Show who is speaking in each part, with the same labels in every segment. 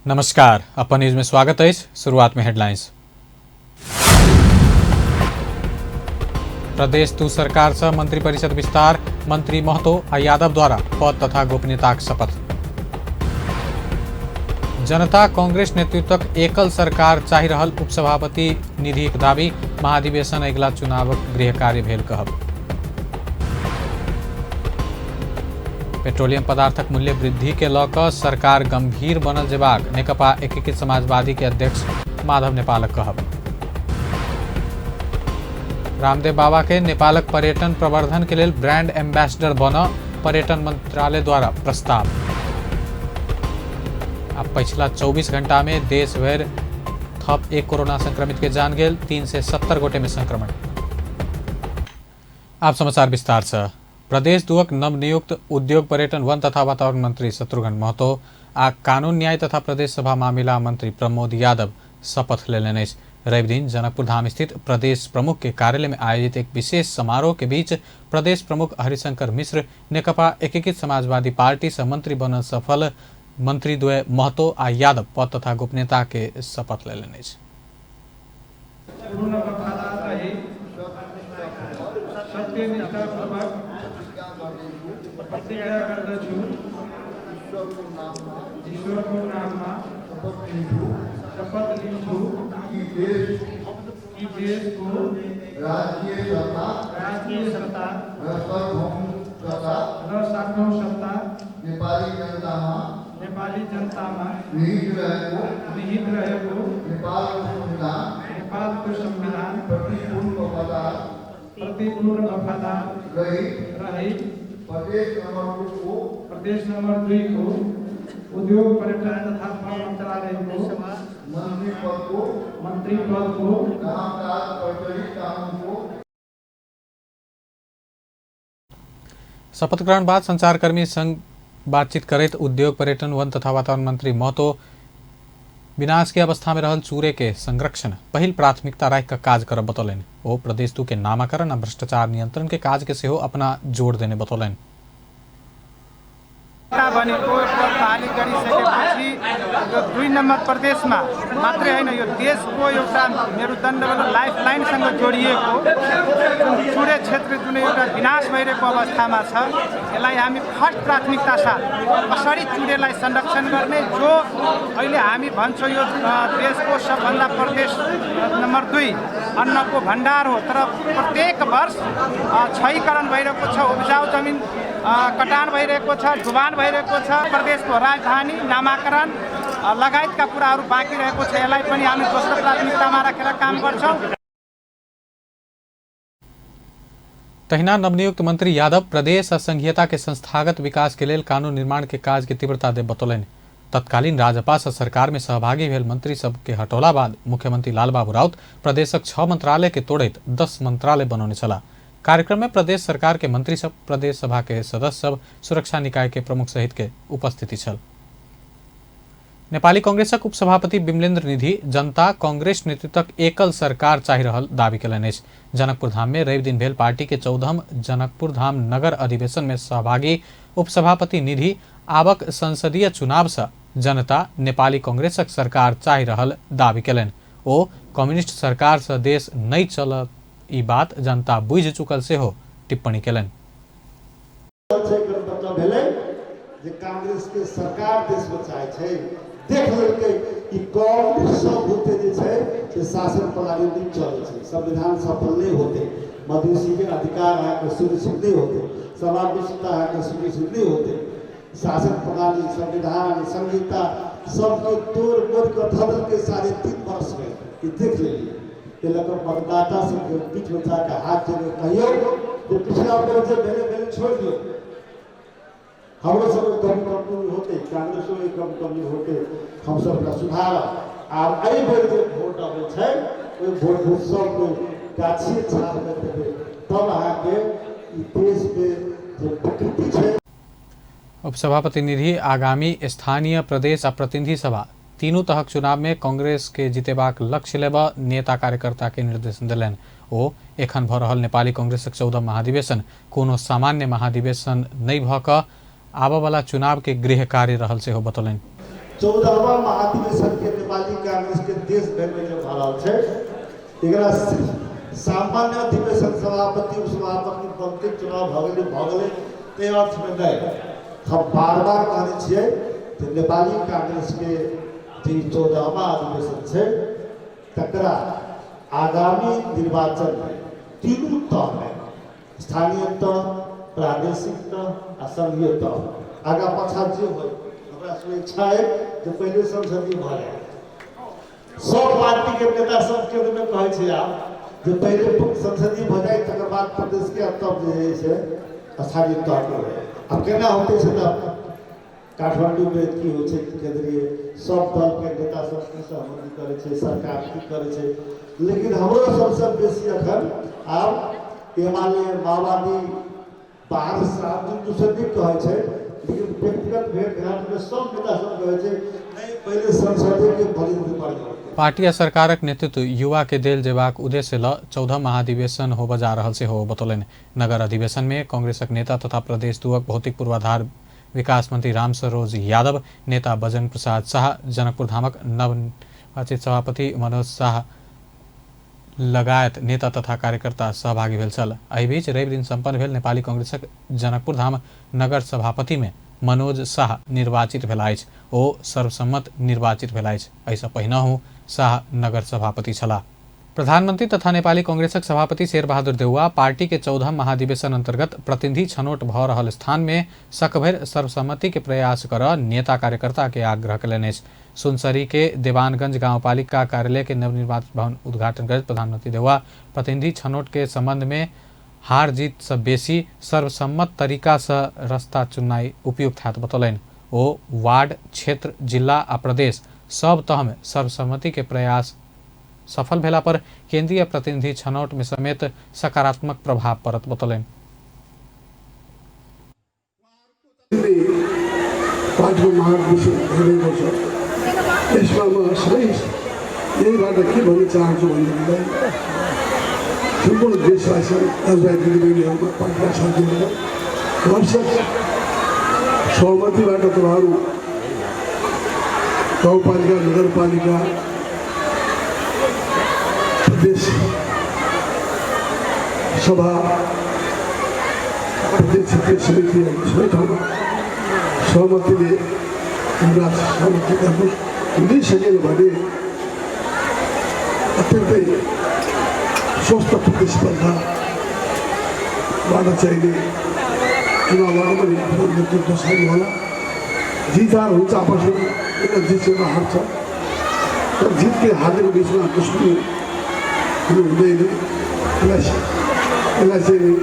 Speaker 1: नमस्कार, अपन न्यूज में स्वागत अछि। शुरुआत में हेडलाइंस। प्रदेश दू सरकार से मंत्रिपरिषद विस्तार, मंत्री महतो आ यादव द्वारा पद तथा गोपनीयताक शपथ। जनता कांग्रेस नेतृत्वक एकल सरकार चाहि रहल उपसभापति निधिक दावी, महाधिवेशन अगिला चुनावक गृह कार्य भेल कहब। पेट्रोलियम पदार्थक मूल्य वृद्धि के लऽ कऽ सरकार गंभीर बनल जेबाक नेकपा एकीकृत समाजवादी के अध्यक्ष माधव नेपालक कहब। रामदेव बाबा के नेपालक पर्यटन प्रवर्धन के लेल ब्रांड एम्बेसडर बनऽ पर्यटन मंत्रालय द्वारा प्रस्ताव। आ पछिला 24 घंटा में देश भरि थप एक कोरोना संक्रमित के जान गेल, 370 गोटे में संक्रमण। आप समाचार विस्तार से। प्रदेश दुअक नवनियुक्त उद्योग पर्यटन वन तथा वातावरण मंत्री शत्रुघ्न महतो आ कानून न्याय तथा प्रदेश सभा मामिला मंत्री प्रमोद यादव शपथ लेलनि अछि। रवि दिन जनकपुर धाम स्थित प्रदेश प्रमुख के कार्यालय में आयोजित एक विशेष समारोह के बीच प्रदेश प्रमुख हरिशंकर मिश्र नेकपा एकीकृत समाजवादी पार्टी से मंत्री बनल सफल मंत्री द्वय महतो आ यादव पद तथा गोपनीयता के शपथ लेलनि अछि।
Speaker 2: पूर्ण वफादार रही सत्यनिष्ठापूर्वक प्रतिज्ञा गर्दछु, ईश्वरको नाममा शपथ लिन्छु कि देशको राष्ट्रिय सत्ता र सार्वभौम सत्ता नेपाली जनतामा निहित रहेको नेपालको संविधान प्रति पूर्ण वफादार रही प्रदेश नम्बर 2 को उद्योग पर्यटन तथा वन मन्त्रालयको मन्त्री पदको
Speaker 1: शपथ ग्रहण बाद संचारकर्मी संग बातचीत करैत उद्योग पर्यटन वन तथा वातावरण मंत्री महतो विनाश के अवस्था में रहल चूरे के संरक्षण पहिल प्राथमिकता राखि कऽ काज करब बतौलनि। ओ प्रदेश दू के नामाकरण आ भ्रष्टाचार नियंत्रण के काज के सेहो अपना जोड़ देने बतौलनि।
Speaker 2: बनेको पद बहाली गरिसकेपछि यो 2 नम्बर प्रदेशमा मात्रै होइन, यो देशको एउटा मेरुदण्डबाट लाइफलाइनसँग जोडिएको जुन चुरे क्षेत्र जुन एउटा विनाश भइरहेको अवस्थामा छ, यसलाई हामी फर्स्ट प्राथमिकता साथ कसरी चुरेलाई संरक्षण गर्ने, जो अहिले हामी भन्छौँ यो देशको सबभन्दा प्रदेश नम्बर 2 अन्नको भण्डार हो, तर प्रत्येक वर्ष क्षयीकरण भइरहेको छ, उब्जाउ जमिन कटान भइरहेको छ, डुबान भइरहेको छ, प्रदेशको राजधानी नामाकरण लगायतका कुराहरू बाँकी रहेको छ। यसलाई पनि हामी दोस्रो प्राथमिकतामा राखेर काम गर्छौँ।
Speaker 1: तहिना नवनियुक्त मंत्री यादव प्रदेश आ संघीयता के संस्थागत विकास के लेल कानून निर्माण के काज के तीव्रता दे बतौलनि। तत्कालीन राजपा सँ सरकार में सहभागी भेल मंत्री सबके हटौला बाद मुख्यमंत्री लालबाबू राउत प्रदेशक 6 मंत्रालय के तोड़ैत 10 मंत्रालय बनौने छलाह। कार्यक्रम में प्रदेश सरकार के मंत्री सब, प्रदेश सभा के सदस्य सब, सुरक्षा निकाय के प्रमुख सहित के उपस्थिति छल। नेपाली कांग्रेसक उपसभापति बिमलेन्द्र निधि जनता कांग्रेस नेतृत्वक एकल सरकार चाहि रहल दावी केलनि अछि। जनकपुर धाम में रवि दिन भेल पार्टी के 14म जनकपुर धाम नगर अधिवेशन में सहभागी उपसभापति निधि आवक संसदीय चुनाव से जनता नेपाली कांग्रेसक सरकार चाहि रहल दावी केलनि। ओ कम्युनिस्ट सरकार से देश नहि चलत ई बात जनता बुझि चुकल सेहो टिप्पणी केलनि।
Speaker 3: मतलब भेलै जे कांग्रेस के सरकार देश में चाहे छै, देख लेलकै कि कांग्रेस सब होते जे छै से शासन प्रणाली नहि चलै छै, संविधान सफल नहि होते, मधेसी के अधिकार अहाँके सुनिश्चित नहि होते, समावेशिता अहाँके सुनिश्चित नहि होते, शासन प्रणाली संविधान संहिता सबके तोड़ मोड़ कऽ धऽ देलकै 3.5 वर्ष में। ई देख लेलियै। ताहि लऽ कऽ मतदाता सबके बीचमे जाकऽ हाथ जोड़ि कहियौ जे पिछला बेर जे भेलै भेलै छोड़ि दियौ, हमरो सबके कमी कमजोरी होतै, कांग्रेसोके कमी कमजोरी होतै, हमसब ओकरा सुधारब। आब एहि बेर जे वोट अबै छै ओहि वोटमे सब कोइ गाछिए छापके देबै, तब अहाँके ई देशमे जे विकृति छै।
Speaker 1: उपसभापति निधि आगामी स्थानीय प्रदेश आ प्रतिनिधि सभा तीनू तहक चुनाव में कांग्रेस के जितेबाक लक्ष्य लेबऽ नेता कार्यकर्ता के निर्देशन देलनि। ओ एखन भऽ रहल नेपाली कांग्रेसक 14 महाधिवेशन कोनो सामान्य महाधिवेशन नहि भऽ कऽ आबऽवला चुनाव के गृह कार्य रहल सेहो बतौलनि।
Speaker 3: 14वां महाधिवेशन के नेपाली कांग्रेस के देश भरि में जे भऽ रहल छै, एकरा सामान्य अधिवेशन सभापति उपसभापति बनते चुनाव भऽ गेलै ताहि अर्थमे नहि। हम बार बार कहने छियै जे नेपाली कांग्रेस के जे 14वां अधिवेशन छै तकरा आगामी निर्वाचन में तीनू तह में, स्थानीय तह, प्रादेशिक तह आ संघीय तह, आगा पाछा जे होय, हमरा सब इच्छा है जे पहिले संसदीय भऽ जाय। सब पार्टी के नेता सब केंद्र में कहै छै आब जे पहिले संसदीय भऽ जाय, तकर बाद प्रदेश के, तब जे है से स्थानीय तह के होय। आब केना होतै से तऽ काठमांडू में की होइ छै, केंद्रीय सब दल के नेता सब की सहमति करै छै, सरकार की करै छै। लेकिन हमरो सबसँ बेसी अखन आब एमाले माओवादी बाहर साफ दिन दूसर नहि कहै छै, लेकिन व्यक्तिगत भेंट घाट में सब नेता सब कहै छै नहीं, पहिले संसदे के भरि बढ़िया होतै।
Speaker 1: पार्टी आ सरकारक नेतृत्व युवा के देल जेबाक उद्देश्य ल 14 महाधिवेशन होबऽ जा रहल सेहो बतौलनि। नगर अधिवेशन में कांग्रेसक नेता तथा प्रदेश दुअक भौतिक पूर्वाधार विकास मंत्री राम सरोज यादव, नेता बजरंग प्रसाद शाह, जनकपुर धामक नवनिर्वाचित सभापति मनोज शाह लगायत नेता तथा कार्यकर्ता सहभागी भेल छल। एहि बीच रवि दिन सम्पन्न भेल नेपाली कांग्रेसक जनकपुर धाम नगर सभापति में मनोज शाह निर्वाचित भेला अछि। ओ सर्वसम्मत निर्वाचित भेला अछि। एहिसँ पहिनहु शाह नगर सभापति छलाह। प्रधानमंत्री तथा नेपाली कांग्रेसक सभापति शेरबहादुर देउवा पार्टी के 14 महाधिवेशन अंतर्गत प्रतिनिधि छनौट भऽ रहल स्थान में सकभरि सर्वसम्मति के प्रयास कर नेता कार्यकर्ता के आग्रह कयलनि अछि। सुनसरी के देवानगंज गांवपालिका कार्यालय के नवनिर्माण भवन उद्घाटन करैत प्रधानमंत्री देउवा प्रतिनिधि छनौट के संबंध में हार जीत से बेसी सर्वसम्मत तरीका से रास्ता चुननाइ उपयुक्त हैत बतौलनि। ओ वार्ड, क्षेत्र, जिला आ प्रदेश सब तह में सर्वसम्मति के प्रयास सफल भेला पर केंद्रीय प्रतिनिधि छनौट में समेत सकारात्मक प्रभाव पड़त बतौलनि।
Speaker 4: पार्टीको महाधिवेशन भइरहेको छ, यसमा म सबै यहीबाट के भन्न चाहन्छु भनेदेखिलाई सम्पूर्ण देशवासी, दाजुभाइ दिदीबहिनीहरूमा, पार्टीका साथीहरूमा भरसक सहमतिबाट तपाईँहरू गाउँपालिका, नगरपालिका, प्रदेश सभा, प्रदेश क्षेत्रीय समितिहरू सबै ठाउँमा सहमतिले सहमति गर्नुहोस्। हुँदै सकेन भने अत्यन्तै स्वस्थ प्रतिस्पर्धाबाट चाहिने चुनावबाट पनि आफ्नो नेतृत्व सार्नु होला। जित हार हुन्छ आपसमा, एउटा जित्छ एउटा हार्छ, तर जित्ने हार्नेको बिचमा दुश्मनी हुनु हुँदैन। यसलाई चाहिँ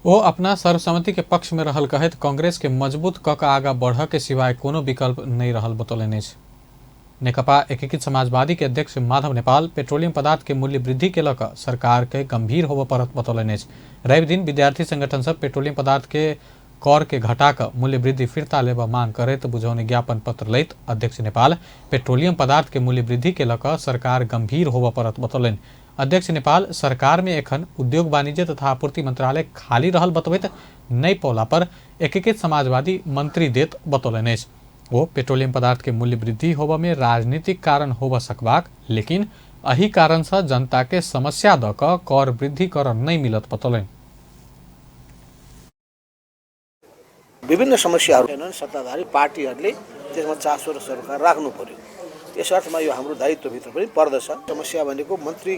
Speaker 1: ओ अपना सर्वसम्मति के पक्ष में रहल कहैत कांग्रेस के मजबूत क के आगा बढ़ के सिवाय कोनो विकल्प नहीं रहल बतौलनि अछि। नेकपा एकीकृत समाजवादी के अध्यक्ष माधव नेपाल पेट्रोलियम पदार्थ के मूल्य वृद्धि के लऽ सरकार के गंभीर होबय पड़त बतौलनि अछि। रवि दिन विद्यार्थी संगठन सब पेट्रोलियम पदार्थ के कर के घटा कऽ मूल्य वृद्धि फिर्ता लेबऽ मांग करैत बुझौनी ज्ञापन पत्र लैत अध्यक्ष नेपाल पेट्रोलियम पदार्थ के मूल्य वृद्धि के लऽ कऽ सरकार गंभीर होबय पड़त बतौलनि। अध्यक्ष नेपाल सरकार में एखन उद्योग वाणिज्य तथा आपूर्ति मंत्रालय खाली रहल बतबैत नहि पौला पर एकीकृत समाजवादी मंत्री देत बतौलनि अछि। ओ पेट्रोलियम पदार्थ के मूल्य वृद्धि होबऽ में राजनीतिक कारण होबऽ सकबाक, लेकिन एहि कारण से जनता के समस्या दऽ कऽ कर वृद्धि करऽ नहि मिलत बतौलनि।
Speaker 5: विभिन्न समस्याहरू छैनन्, सत्ताधारी पार्टीहरूले त्यसमा चासो र सरोकार राख्नु पर्यो। त्यस अर्थमा यो हाम्रो दायित्वभित्र पनि पर्दछ। समस्या भनेको मन्त्री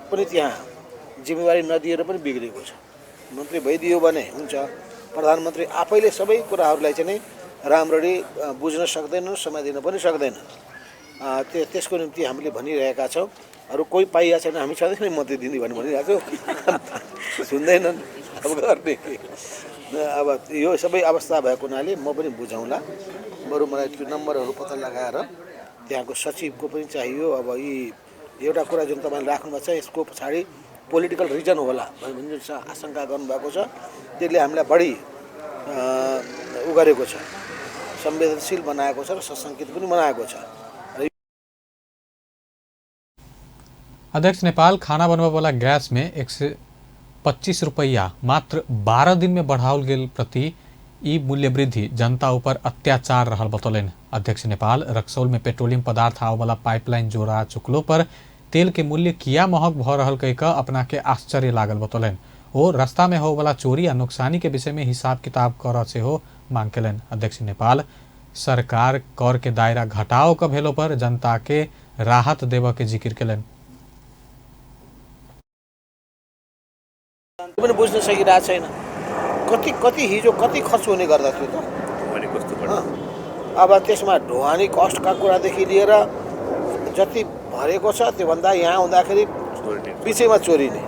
Speaker 5: पनि त्यहाँ जिम्मेवारी नदिएर पनि बिग्रेको छ। मन्त्री भइदियो भने हुन्छ, प्रधानमन्त्री आफैले सबै कुराहरूलाई चाहिँ नै राम्ररी बुझ्न सक्दैनन्, समय दिन पनि सक्दैनन्। त्यसको निम्ति हामीले भनिरहेका छौँ। अरू कोही पाइएको छैन, हामी छँदैछ नि मन्त्री दिने भनेर भनिरहेको छौँ, सुन्दैनन्। अब गर्ने के? अब यो सबै अवस्था भएको हुनाले म पनि बुझाउँला, बरु मलाई त्यो नम्बरहरू पत्ता लगाएर त्यहाँको सचिवको पनि चाहियो। अब यी एउटा कुरा जुन तपाईँले राख्नुभएको छ यसको पछाडि पोलिटिकल रिजन होला भन्ने जुन आशंका गर्नुभएको छ त्यसले हामीलाई बढी उ गरेको छ, संवेदनशील बनाएको छ र सशङ्कित पनि बनाएको छ।
Speaker 1: अध्यक्ष नेपाल खाना बनबऽ वाला गैस में 125 रुपैया मात्र 12 दिन में बढ़ाओल गेल प्रति ई मूल्य वृद्धि जनता ऊपर अत्याचार रहल बतौलनि। अध्यक्ष नेपाल रक्सौल में पेट्रोलियम पदार्थ आबयवला पाइपलाइन जोड़ा चुकलो पर तेल के मूल्य किया महग भऽ रहल कहि कऽ अपना के आश्चर्य लागल बतौलनि। ओ रास्ता में होयवला चोरी आ नुकसानी के विषय में हिसाब किताब करऽ सेहो मांग केलनि। अध्यक्ष नेपाल सरकार कर के दायरा घटाव कऽ भेलो पर जनता के राहत देबऽ के जिकिर केलनि।
Speaker 5: पनि बुझ्न सकिरहेको छैन कति कति हिजो कति खर्च हुने गर्दथ्यो त। अब त्यसमा ढुवानी कस्टका कुरादेखि लिएर जति भरेको छ त्योभन्दा यहाँ हुँदाखेरि बिचैमा चोरिने,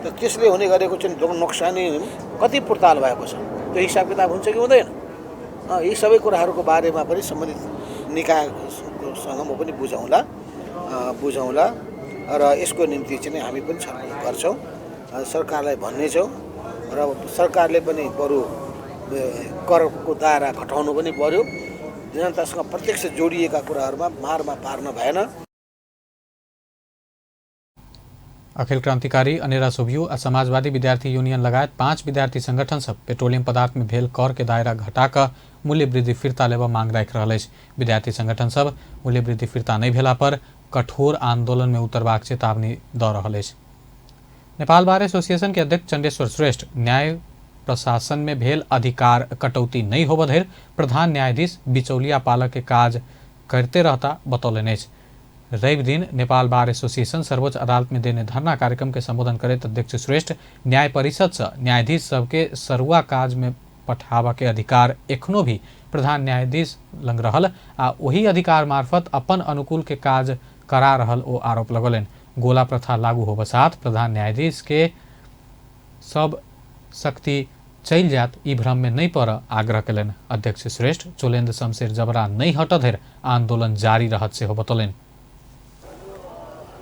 Speaker 5: त त्यसले हुने गरेको चाहिँ नोक्सानी कति पूर्ताल भएको छ त्यो हिसाब किताब हुन्छ कि हुँदैन? यी सबै कुराहरूको बारेमा पनि सम्बन्धित निकायसँग म पनि बुझाउँला र यसको निम्ति चाहिँ हामी पनि छलफल गर्छौँ, सरकारलाई भन्नेछौँ र सरकारले पनि बरु करको दायरा घटाउनु पनि पर्यो, जनतासँग प्रत्यक्ष जोडिएका कुराहरूमा मारमा पार्न भएन।
Speaker 1: अखिल क्रांतिकारी अनेरा सोभियो आ समाजवादी विद्यार्थी यूनियन लगायत 5 विद्यार्थी संगठन सब पेट्रोलियम पदार्थ में भेल कर के दायरा घटाकर मूल्य वृद्धि फिर्ता लेबऽ मांग राखि रहल अछि। विद्यार्थी संगठन सब मूल्य वृद्धि फिर्ता नहि भेला पर कठोर आंदोलन में उतरबाक चेतावनी दऽ रहल अछि। नेपाल बार एसोसिएशन के अध्यक्ष चंडेश्वर श्रेष्ठ न्याय प्रशासन में भेल अधिकार कटौती नहीं होबऽ धरि प्रधान न्यायाधीश बिचौलिया पालक के काज करते रहता बतौलनि अछि। रवि दिन नेपाल बार एसोसिएशन सर्वोच्च अदालत में देने धरना कार्यक्रम के संबोधन करैत अध्यक्ष श्रेष्ठ न्याय परिषद से न्यायाधीश सबके सरुआ काज में पठाबऽ के अधिकार एखनो भी प्रधान न्यायाधीश लग रहल आ ओही अधिकार मार्फत अपन अनुकूल के काज करा रहल ओ आरोप लगौलनि। गोला प्रथा लागू होबऽ साथ प्रधान न्यायाधीश के सब शक्ति चलि जायत ई भ्रम में नहीं पड़ऽ आग्रह केलनि। अध्यक्ष श्रेष्ठ चोलेन्द्र शमशेर जबरा नहीं हटऽ धरि आंदोलन जारी रहत सेहो बतौलनि।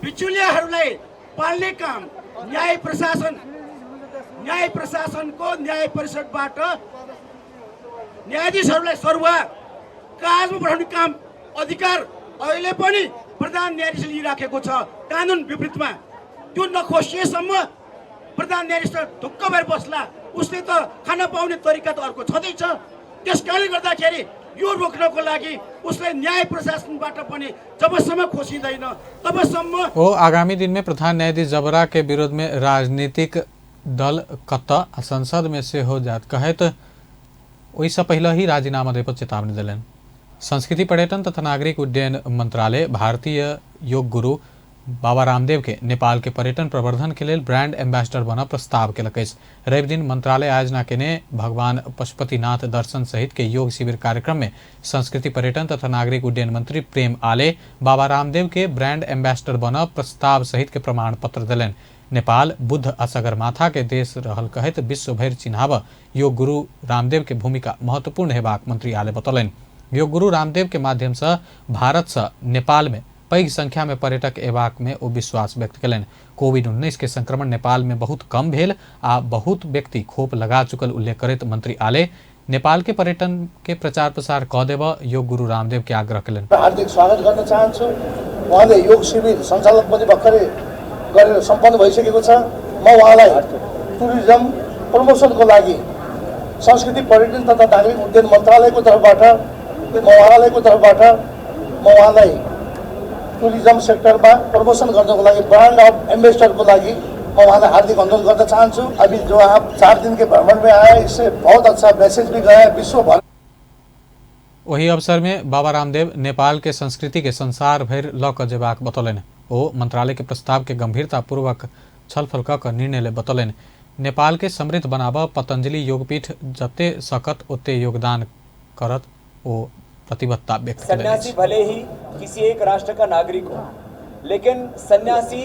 Speaker 6: बिचौलियाहरूलाई पाल्ने काम न्याय प्रशासनको न्याय परिषदबाट न्यायाधीशहरूलाई सरुवा काजमा पठाउने काम अधिकार अहिले पनि प्रधान न्यायाधीशले लिइराखेको छ कानुन विपरीतमा। त्यो नखोसिएसम्म प्रधान न्यायाधीश त ढुक्क भएर बस्ला, उसले त खान पाउने तरिका त अर्को छँदैछ। त्यस कारणले गर्दाखेरि यो रोक्नको लागि उसलाई न्याय प्रशासनबाट पनि जबसम्म खोसिँदैन तबसम्म
Speaker 1: ओ आगामी दिन में प्रधान न्यायाधीश जबरा के विरोध में राजनीतिक दल कत आ संसद में सेहो जात कहैत ओहिसँ पहिले ही राजीनामा देबऽ चेतावनी देलनि। संस्कृति पर्यटन तथा नागरिक उड्डयन मंत्रालय भारतीय योग गुरु बाबा रामदेव के नेपाल के पर्यटन प्रवर्धन के लेल ब्रांड एम्बेसडर बनऽ प्रस्ताव केलक अछि। रवि दिन मंत्रालय आयोजना केने भगवान पशुपतिनाथ दर्शन सहित के योग शिविर कार्यक्रम में संस्कृति पर्यटन तथा नागरिक उड्डयन मंत्री प्रेम आले बाबा रामदेव के ब्रांड एम्बेसडर बनऽ प्रस्ताव सहित के प्रमाण पत्र देलनि। नेपाल बुद्ध आ सगरमाथा के देश रहल कहैत विश्व भरि चिन्हाब योग गुरु रामदेव के भूमिका महत्वपूर्ण हेबाक मंत्री आले बतौलनि। योग गुरु रामदेव के माध्यम से भारत से नेपाल में पैघ संख्या में पर्यटक एबाक में ओ विश्वास व्यक्त केलनि। कोविड-19 के संक्रमण नेपाल में बहुत कम भेल आ बहुत व्यक्ति खोप लगा चुकल उल्लेख करैत मंत्री आले नेपाल के पर्यटन के प्रचार प्रसार कऽ देबऽ योग गुरु रामदेव के आग्रह केलनि।
Speaker 7: हार्दिक स्वागत गर्न चाहन्छु। उहाँले योग शिविर सञ्चालन पनि भर्खरै गरेर सम्पन्न भइसकेको छ। म उहाँलाई टुरिज्म प्रमोसनको लागि संस्कृति पर्यटन तथा नागरिक उड्डयन मन्त्रालयको तर्फबाट म उहाँलाई टुरिज्म सेक्टरमा प्रमोसन गर्नको लागि ब्रान्ड अफ एम्बेसडरको लागि म उहाँलाई हार्दिक अनुरोध गर्न चाहन्छु। अभी जो आप 4 दिन के भ्रमण में आए इससे बहुत अच्छा मैसेज भी गया विश्व भर।
Speaker 1: वही अवसर में बाबा रामदेव नेपाल के संस्कृति के संसार भरि लऽ कऽ जेबाक बतौलनि। ओ मंत्रालय के प्रस्ताव के गंभीरतापूर्वक छलफल कऽ कऽ निर्णय ले बतौलनि। नेपाल के समृद्ध बनाबऽ पतंजलि योगपीठ जते सकत ओते योगदान करत ओ प्रतिबद्धता व्यक्त केलनि।
Speaker 8: सन्यासी भले ही किसी एक राष्ट्र का नागरिक हो, लेकिन सन्यासी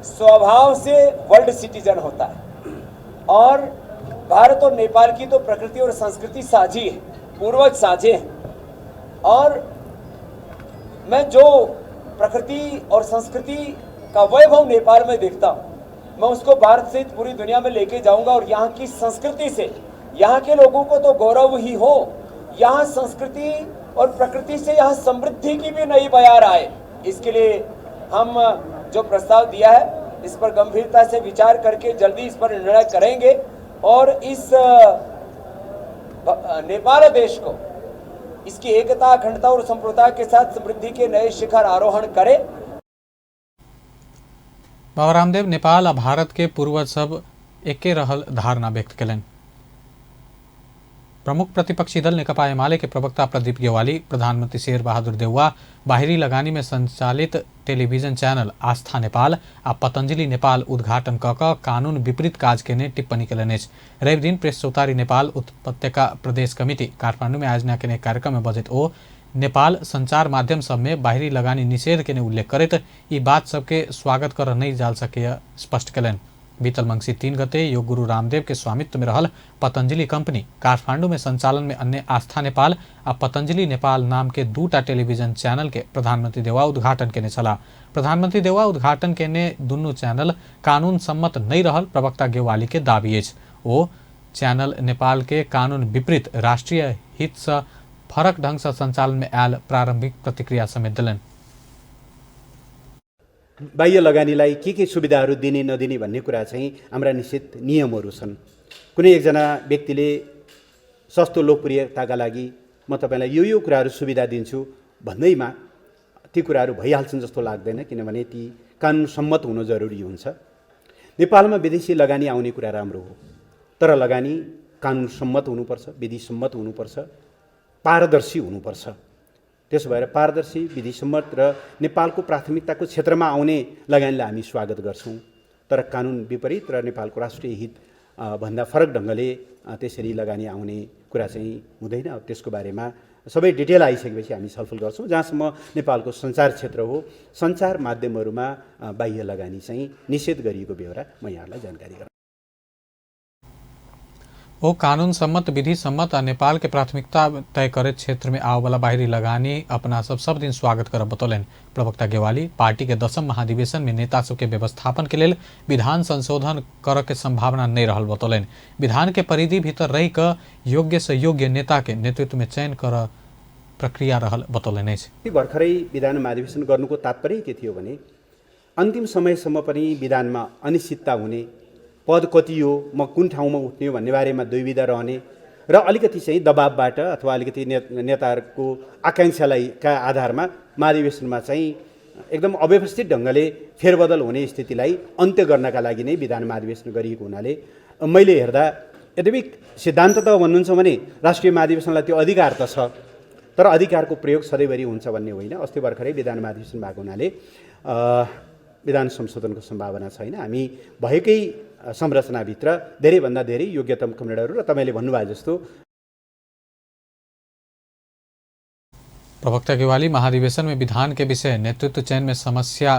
Speaker 8: स्वभाव से वर्ल्ड सिटीजन होता है। और भारत और नेपाल की तो प्रकृति और संस्कृति साझी है, पूर्वज साझे हैं। और मैं जो प्रकृति और संस्कृति का वैभव नेपाल में देखता हूँ, मैं उसको भारत सहित पूरी दुनिया में लेके जाऊँगा। और यहाँ की संस्कृति से यहाँ के लोगों को तो गौरव ही हो, यहाँ संस्कृति और प्रकृति से यहाँ समृद्धि की भी नई बयार आए, इसके लिए हम जो प्रस्ताव दिया है इस पर गंभीरता से विचार करके जल्दी इस पर निर्णय करेंगे। और इस नेपाल देश को इसकी एकता, अखंडता और संप्रभुता के साथ समृद्धि के नए शिखर आरोहण करे।
Speaker 1: बाबा रामदेव नेपाल आ भारत के पूर्वज सब एके रहल धारणा व्यक्त कयलनि। प्रमुख प्रतिपक्षी दल नेकपा एमाले के प्रवक्ता प्रदीप गेवाली प्रधानमंत्री शेर बहादुर देउवा बाहरी लगानी में संचालित टेलीविजन चैनल आस्था नेपाल आ पतंजलि नेपाल उद्घाटन क क कानून विपरीत काज केने टिप्पणी कयलनि अछि। रवि दिन प्रेस चौतारी नेपाल उपत्यका प्रदेश कमिटी काठमांडू में आयोजना केने कार्यक्रम में बजैत ओ नेपाल संचार माध्यम सब में बाहरी लगानी निषेध केने उल्लेख करैत ई बात सबके स्वागत कर नहीं जा सके स्पष्ट कयलनि। बीतल मंगसिर 3 गते योग गुरु रामदेव के स्वामित्व में रहल पतंजलि कंपनी काठमांडू में संचालन में अन्य आस्था नेपाल आ पतंजलि नेपाल नाम के 2टा टेलीविजन चैनल के प्रधानमंत्री देउवा उद्घाटन केने छलाह। प्रधानमंत्री देउवा उद्घाटन केने दुनू चैनल कानून सम्मत नहीं रहल प्रवक्ता गेवाली के दावी अछि। ओ चैनल नेपाल के कानून विपरीत राष्ट्रीय हित से फरक ढंग से संचालन में आयल प्रारंभिक प्रतिक्रिया समेत देलनि।
Speaker 9: बाह्य लगानीलाई के सुविधाहरू दिने नदिने भन्ने कुरा चाहिँ हाम्रा निश्चित नियमहरू छन्। कुनै एकजना व्यक्तिले सस्तो लोकप्रियताका लागि म तपाईँलाई यो यो कुराहरू सुविधा दिन्छु भन्दैमा ती कुराहरू भइहाल्छन् जस्तो लाग्दैन, किनभने ती कानुन सम्मत हुनु जरुरी हुन्छ। नेपालमा विदेशी लगानी आउने कुरा राम्रो हो, तर लगानी कानुन सम्मत हुनुपर्छ, विधि सम्मत हुनुपर्छ, पारदर्शी हुनुपर्छ। त्यसो भएर पारदर्शी, विधिसम्मत र नेपालको प्राथमिकताको क्षेत्रमा आउने लगानीलाई हामी स्वागत गर्छौँ, तर कानुन विपरीत र नेपालको राष्ट्रिय हित भन्दा फरक ढङ्गले त्यसरी लगानी आउने कुरा चाहिँ हुँदैन। अब त्यसको बारेमा सबै डिटेल आइसकेपछि हामी छलफल गर्छौँ। जहाँसम्म नेपालको सञ्चार क्षेत्र हो, सञ्चार माध्यमहरूमा बाह्य लगानी चाहिँ निषेध गरिएको बेहोरा म यहाँहरूलाई जानकारी गराउँछु।
Speaker 1: ओ कानून सम्मत, विधि सम्मत आ नेपाल के प्राथमिकता तय करे क्षेत्र में आवे वाला बाहरी लगानी अपना सब सब दिन स्वागत करब बतौलनि। प्रवक्ता गेवाली पार्टी के 10म महाधिवेशन में नेता सबके व्यवस्थापन के लेल विधान संशोधन कर के संभावना नहीं रहल बतौलनि। विधान के परिधि भीतर रहि क योग्य से योग्य नेता के नेतृत्व में चयन कर प्रक्रिया रहल बतौलनि अछि।
Speaker 9: भर्खरै विधान महाधिवेशन गर्नुको तात्पर्य के थियो भने अन्तिम समयसम्म पनि विधानमा अनिश्चितता हुने, पद कति हो, म कुन ठाउँमा उठ्ने हो भन्ने बारेमा दुविधा रहने र अलिकति चाहिँ दबावबाट अथवा अलिकति नेताहरूको आकाङ्क्षालाई का आधारमा महाधिवेशनमा चाहिँ एकदम अव्यवस्थित ढङ्गले फेरबदल हुने स्थितिलाई अन्त्य गर्नका लागि नै विधान महाधिवेशन गरिएको हुनाले मैले हेर्दा यद्यपि सिद्धान्त त भन्नुहुन्छ भने राष्ट्रिय महाधिवेशनलाई त्यो अधिकार त छ, तर अधिकारको प्रयोग सधैँभरि हुन्छ भन्ने होइन। अस्ति भर्खरै विधान महाधिवेशन भएको हुनाले विधान संशोधनको सम्भावना छैन। हामी भएकै संरचनाभित्र धेरैभन्दा धेरै योग्यतम कमरेडहरू र तपाईँले भन्नुभयो जस्तो
Speaker 1: प्रवक्ता गेवाली महाधिवेशन में विधान के विषय नेतृत्व चयन में समस्या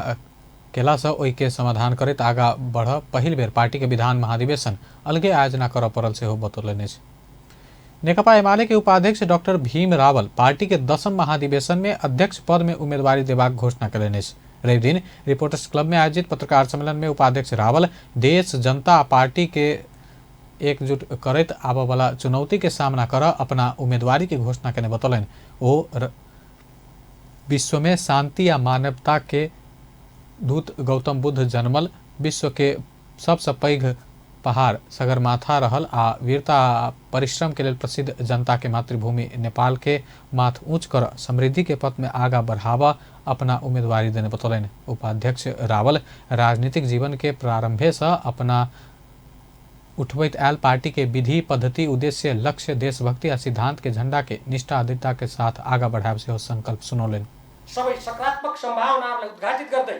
Speaker 1: केला से ओहि के समाधान करैत आगा बढ़ पहिल बेर पार्टी के विधान महाधिवेशन अलगे आयोजना करऽ पड़ल सेहो बतौलनि अछि। नेकपा एमाले के उपाध्यक्ष डॉक्टर भीम रावल पार्टी के 10म महाधिवेशन में अध्यक्ष पद में उम्मीदवारी देबाक घोषणा कयलनि अछि। रवि दिन रिपोर्टर्स क्लब में आयोजित पत्रकार सम्मेलन में उपाध्यक्ष रावल देश, जनता, पार्टी के एकजुट करैत आबऽ वाला चुनौती के सामना कर अपना उम्मीदवारी के घोषणा केने बतौलनि। ओ विश्व में शांति आ मानवता के दूत गौतम बुद्ध जन्मल विश्व के सबसे पैघ पहाड़ सगरमाथा रहल आ वीरता परिश्रम के लेल प्रसिद्ध जनता के मातृभूमि नेपाल के माथ ऊंच कर समृद्धि के पथ में आगा बढ़ावा अपना उम्मीदवारी देने बतौलनि। उपाध्यक्ष रावल राजनीतिक जीवन के प्रारंभे से अपना उठबैत आयल पार्टी के विधि, पद्धति, उद्देश्य, लक्ष्य, देशभक्ति आ सिद्धांत के झंडा के निष्ठा दृढ़ता के साथ आगा बढ़ाब सेहो संकल्प सुनौलनि।
Speaker 10: सबै सकारात्मक सम्भावनाहरूलाई उद्घाटित गर्दै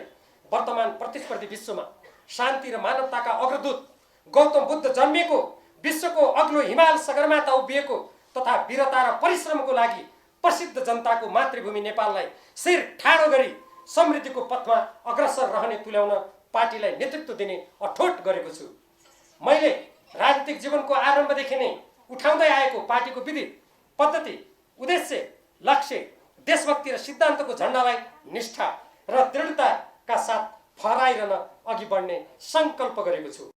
Speaker 10: वर्तमान प्रतिस्पर्धी विश्वमा शान्ति र मानवताका अग्रदूत गौतम बुद्ध जन्मिएको, विश्वको अग्लो हिमाल सगरमाथा उभिएको तथा वीरता र परिश्रमको लागि प्रसिद्ध जनताको मातृभूमि नेपाललाई शिर ठाडो गरी समृद्धिको पथमा अग्रसर रहने तुल्याउन पार्टीलाई नेतृत्व दिने अठोट गरेको छु। मैले राजनीतिक जीवनको आरम्भदेखि नै उठाउँदै आएको पार्टीको विधि, पद्धति, उद्देश्य, लक्ष्य, देशभक्ति र सिद्धान्तको झन्डालाई निष्ठा र दृढताका साथ फहराइरहन अघि बढ्ने सङ्कल्प गरेको छु।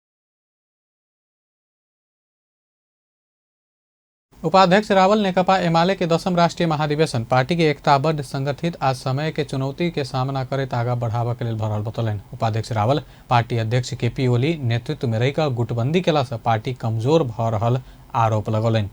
Speaker 1: उपाध्यक्ष रावल नेकपा एमाले के 10म राष्ट्रीय महाधिवेशन पार्टी के एकताबद्ध, संगठित आ समय के चुनौती के सामना करैत आगा बढ़ावा के लेल भरल बतौलनि। उपाध्यक्ष रावल पार्टी अध्यक्ष केपी ओली नेतृत्व में रहि कऽ गुटबंदी केला से पार्टी कमजोर भऽ रहल आरोप लगौलनि।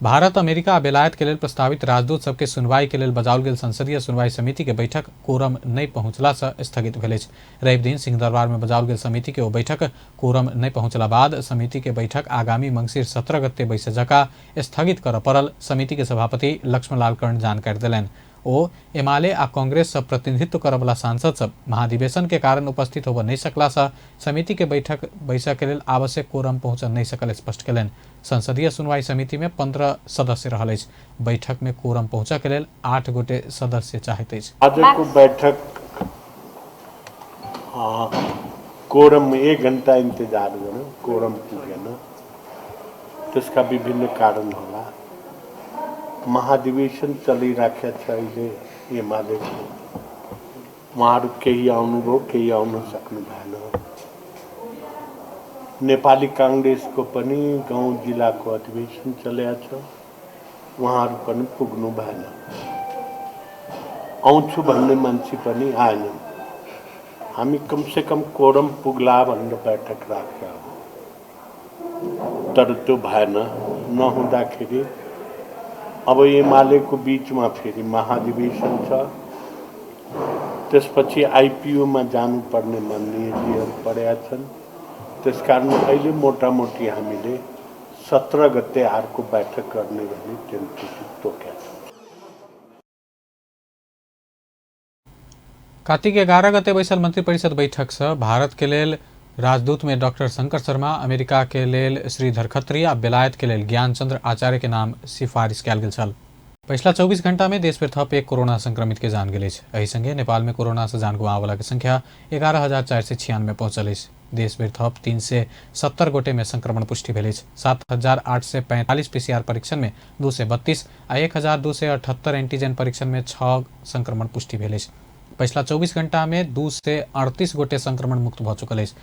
Speaker 1: भारत, अमेरिका आ बेलायत के लेल प्रस्तावित राजदूत सबके सुनवाई के लेल बजाओल गेल संसदीय सुनवाई समिति के बैठक कोरम नहि पहुंचला से स्थगित भेल अछि। रवि दिन सिंहदरबार में बजाओल गेल समिति के ओ बैठक कोरम नहि पहुंचला बाद समिति के बैठक आगामी मंगसिर 17 गते बैसे जका स्थगित करऽ पड़ल समिति के सभापति लक्ष्मणलाल कर्ण जानकारी देलनि। ओ एमाले आ कांग्रेस से प्रतिनिधित्व करऽवला सांसद सब महाधिवेशन के कारण उपस्थित होबऽ नहि सकला से समिति के बैठक बैसक के लेल आवश्यक कोरम पहुंचल नहि सकल स्पष्ट कयलनि। संसदीय सुनवाई समिति में 15 सदस्य रहल अछि। बैठक में कोरम पहुंचऽ के लेल 8 गोटे सदस्य चाहैत अछि।
Speaker 11: आजको बैठक कोरम 1 घण्टा इन्तजार गर्यो, कोरम पुगेन, त्यसका विभिन्न कारण होला। महाधिवेशन चलिराखेको छ अहिले एमालेको, उहाँहरू केही आउनुभयो, केही आउन सक्नु भएन। नेपाली काङ्ग्रेसको पनि गाउँ जिल्लाको अधिवेशन चलेको छ, उहाँहरू पनि पुग्नु भएन, आउँछु भन्ने मान्छे पनि आएनन्। हामी कमसेकम कोरम पुग्ला भनेर बैठक राख्यो, तर त्यो भएन। नहुँदाखेरि अब एमालेको बिचमा फेरि महाधिवेशन छ, त्यसपछि आइपिओमा जानुपर्ने मान्यजीहरू परेका छन्। त्यसकारण अहिले मोटामोटी हामीले 17 गते अर्को बैठक गर्ने भन्ने टेन्टेटिभ तोकेका छौँ।
Speaker 1: कार्तिक 11 गते बैसल मंत्रिपरिषद बैठक से भारत के लेल राजदूत में डॉक्टर शंकर शर्मा, अमेरिका के लेल श्रीधर खत्री आ बेलायत के लेल ज्ञानचंद्र आचार्य के नाम सिफारिश कयल गेल छल। पछिला 24 घंटा में देश पर थप 1 कोरोना संक्रमित के जान गेल अछि। एहि संगे नेपाल में कोरोना से जान गुमावला के संख्या 11,496 पहुंचल अछि। देश भरि थप 370 गोटे में संक्रमण पुष्टि भेल अछि। 7,845 पीसीआर परीक्षण में 232 आ 1,278 एंटीजन परीक्षण में 6 संक्रमण पुष्टि भेल अछि। पछिला 24 घंटा में 238 गोटे संक्रमण मुक्त भऽ चुकल अछि।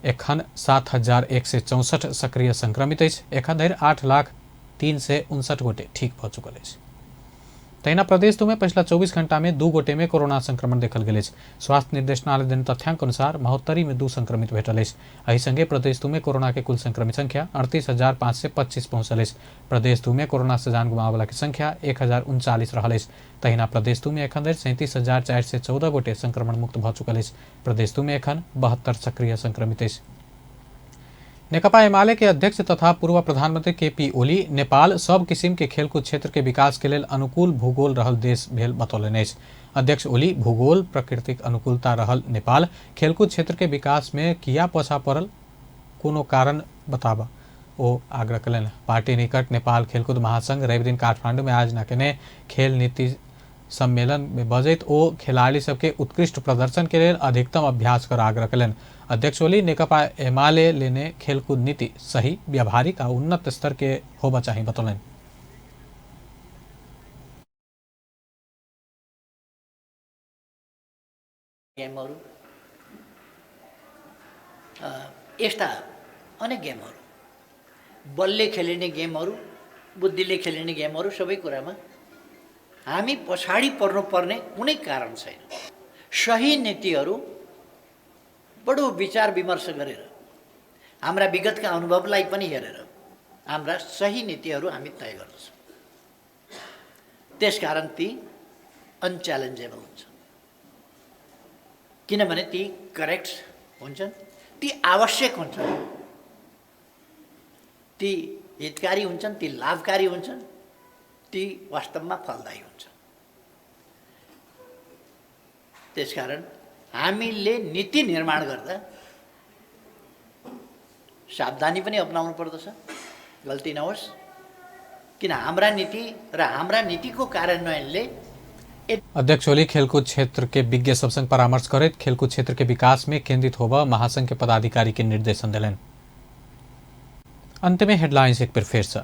Speaker 1: एखन 7,164 सक्रिय संक्रमित अछि। एखन धरि 8,00,359 गोटे ठीक भऽ चुकल अछि। तहिना प्रदेश 2 में पछिला 24 घंटा में 2 गोटे में कोरोना संक्रमण देखल गेल अछि। स्वास्थ्य निर्देशनालय देने तथ्यांक अनुसार महोत्तरी में 2 संक्रमित भेटल अछि। एहि संगे प्रदेश 2 में कोरोना के कुल संक्रमित संख्या 38,525 पहुंचल अछि। प्रदेश 2 में कोरोना से जान गुमावला के संख्या 1,039 रहल अछि। तहिना प्रदेश 2 में एखन धरि 37,414 गोटे संक्रमण मुक्त भऽ चुकल अछि। प्रदेश 2 में एखन 72 सक्रिय संक्रमित अछि। नेकपा एमाले के अध्यक्ष तथा पूर्व प्रधानमंत्री केपी ओली नेपाल सब किसिम के खेलकूद क्षेत्र के विकास के लेल अनुकूल भूगोल रहल देश भेल बतौलनि अछि। अध्यक्ष ओली भूगोल प्राकृतिक अनुकूलता रहल नेपाल खेलकूद क्षेत्र के विकास में किया पछा पड़ल कोनो कारण बताबा ओ आग्रह कयलनि। पार्टी निकट नेपाल खेलकूद महासंघ रवि दिन काठमांडू में आयोजना केने खेल नीति सम्मेलन में बजैत ओ खिलाड़ी सबके उत्कृष्ट प्रदर्शन के लेल अधिकतम अभ्यास कर आग्रह कयलनि। अध्यक्ष ओली नेकपा एमाले लेने खेलकूद नीति सही, व्यावहारिक आ उन्नत स्तर के होबा चाही बतौलनि।
Speaker 12: गेमहरू यस्ता अनेक गेमहरू, बलले खेलिने गेमहरू, बुद्धिले खेलिने गेमहरू, सबै कुरामा हामी पछाडि पर्नुपर्ने कुनै कारण छैन। सही नीतिहरू बडो विचार विमर्श गरेर, हाम्रा विगतका अनुभवलाई पनि हेरेर हाम्रा सही नीतिहरू हामी तय गर्दछौँ। त्यसकारण ती अनच्यालेन्जेबल हुन्छ, किनभने ती करेक्ट हुन्छन्, ती आवश्यक हुन्छन्, ती हितकारी हुन्छन्, ती लाभकारी हुन्छन्, ती वास्तवमा फलदायी हुन्छन्। त्यसकारण हामीले नीति निर्माण गर्दा सावधानी पनि अपनाउनु पर्दछ, गल्ती नहोस्, किन हाम्रा नीति र हाम्रा नीतिको कार्यान्वयनले।
Speaker 1: अध्यक्ष ओली खेलकूद क्षेत्र के विज्ञ सबसँग परामर्श करैत खेलकूद क्षेत्र के विकास में केंद्रित होबा महासंघ के पदाधिकारी के निर्देशन देलनि। अंत में हेडलाइंस एक बेर फेर से।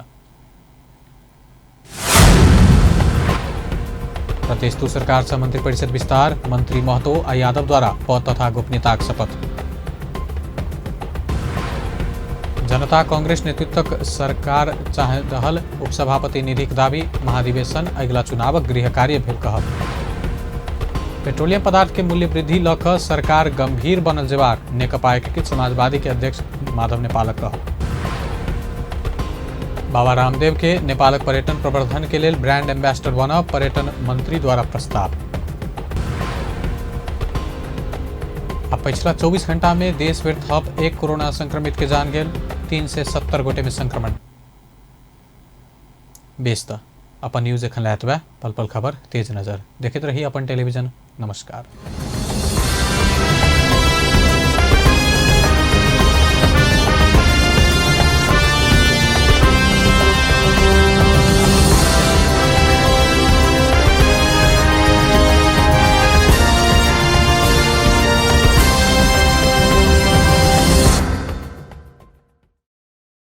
Speaker 1: प्रदेश 2 सरकार से मंत्रिपरिषद विस्तार, मंत्री महतो आ यादव द्वारा पद तथा गोपनीयताक शपथ। जनता कांग्रेस नेतृत्वक सरकार चाह रहल उपसभापति निधिक दावी, महाधिवेशन अगिला चुनावक गृह कार्य भेल कहब। पेट्रोलियम पदार्थ के मूल्य वृद्धि लऽ कऽ सरकार गंभीर बनल जेबाक नेकपा एकीकृत समाजवादी के अध्यक्ष माधव नेपालक कहब। बाबा रामदेव के नेपालक पर्यटन प्रवर्धन के लेल ब्रांड एम्बेसडर बनब पर्यटन मंत्री द्वारा प्रस्ताव। आ पिछला 24 घंटा में देश भरि थप 1 कोरोना संक्रमित के जान गेल, 370 गोटे में संक्रमण। बेस त अपन न्यूज एखन लए एतबे। पल पल खबर तेज नजर देखैत रही अपन टेलीविजन। नमस्कार।